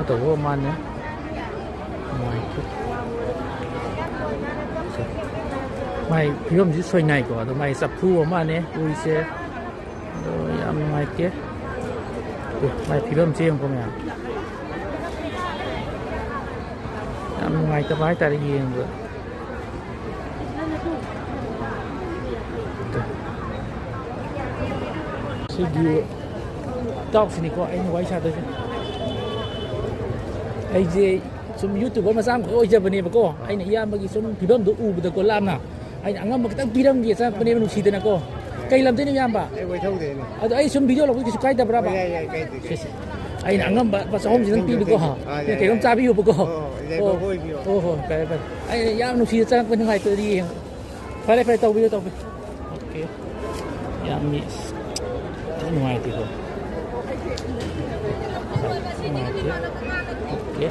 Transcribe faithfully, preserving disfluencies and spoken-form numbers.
ꯇꯧꯕ ꯃꯥꯅꯦ꯫ ꯅꯨꯡꯉꯥꯏꯇꯦ꯫ ꯃꯥꯏ ꯐꯤꯕꯝꯁꯤ ꯁꯣꯏꯅꯥꯏꯀꯣ, ꯑꯗꯣ ꯃꯥꯏ ꯆꯐꯨ ꯑꯃꯅꯦ ꯎꯔꯤꯁꯦ꯫ ꯑꯗꯣ ꯌꯥꯝ ꯅꯨꯡꯉꯥꯏꯇꯦ꯫ ꯑꯦ, ꯃꯥꯏ ꯐꯤꯕꯝꯁꯦ ꯌꯦꯡꯉꯨꯀꯣ ꯃꯌꯥꯝ꯫ ꯌꯥꯝ ꯅꯨꯡꯉꯥꯏꯇꯕ ꯍꯥꯏꯇꯥꯔꯦ ꯌꯦꯡꯕꯗ꯫ ꯁꯤꯒꯤ ꯏꯇꯥꯎꯁꯤꯅꯤꯀꯣ ꯑꯩꯅ ꯋꯥꯔꯤ ꯁꯥꯗꯣꯏꯁꯦ꯫ ꯑꯩꯁꯦ ꯁꯨꯝ YouTuber ꯃꯆꯥ ꯑꯃꯈꯛ ꯑꯣꯏꯖꯕꯅꯦꯕꯀꯣ꯫ ꯑꯩꯅ ꯏꯌꯥꯝꯕꯒꯤ ꯁꯨꯝ ꯐꯤꯕꯝꯗꯣ ꯎꯕꯗꯀꯣ, ꯂꯥꯞꯅ ꯑꯩꯅ ꯑꯉꯝꯕ ꯈꯤꯇꯪ ꯄꯤꯔꯝꯒꯦ ꯆꯪꯉꯛꯄꯅꯦꯕ, ꯅꯨꯡꯁꯤꯗꯅꯀꯣ꯫ ꯀꯩ ꯂꯝꯗꯩꯅꯣ ꯏꯌꯥꯝꯕ? ꯑꯩ ꯋꯥꯏꯊꯧꯗꯩꯅꯦ꯫ ꯑꯗꯣ ꯑꯩ ꯁꯨꯝ ꯚꯤꯗꯤꯑꯣ ꯂꯧꯕꯗꯤ ꯀꯩꯁꯨ ꯀꯥꯏꯗꯕ꯭ꯔꯕ? ꯑꯣ, ꯌꯥꯏ, ꯌꯥꯏ, ꯀꯥꯏꯗꯦ, ꯁꯦ, ꯀꯥꯏꯗꯦ꯫ ꯁꯦ꯫ ꯑꯩꯅ ꯑꯉꯝꯕ ꯂꯨꯄꯥ ꯆꯍꯨꯝꯁꯤꯗꯪ ꯄꯤꯕꯀꯣ꯫ ꯑꯥ, ꯌꯥꯏ, ꯀꯩꯅꯣꯝ ꯌꯥꯏ꯫ ꯆꯥꯕꯤꯌꯨꯕꯀꯣ꯫ ꯑꯣ, ꯌꯥꯏ, ꯑꯣ, ꯐꯕ ꯑꯣꯏꯕꯤꯌꯣ꯫ ꯑꯣ, ꯍꯣꯏ, ꯐꯔꯦ, ꯐꯔꯦ꯫ ꯑꯩꯅ ꯌꯥꯝ ꯅꯨꯡꯁꯤꯗ ꯆꯪꯉꯛꯄ, ꯅꯨꯡꯉꯥꯏꯇ꯭ꯔꯗꯤ ꯌꯦꯡꯉꯣ꯫ ꯐꯔꯦ, ꯐꯔꯦ, ꯇꯧꯕꯤꯌꯨ, ꯇꯧꯕꯤꯌꯨ꯫ ꯑꯣꯀꯦ꯫ ꯌꯥꯝ ꯃꯤ-, ꯊꯤ ꯅꯨꯡꯉꯥꯏꯇꯦꯀꯣ꯫ ꯅꯨꯡꯉꯥꯏꯇꯦ꯫ ꯑꯣꯀꯦ꯫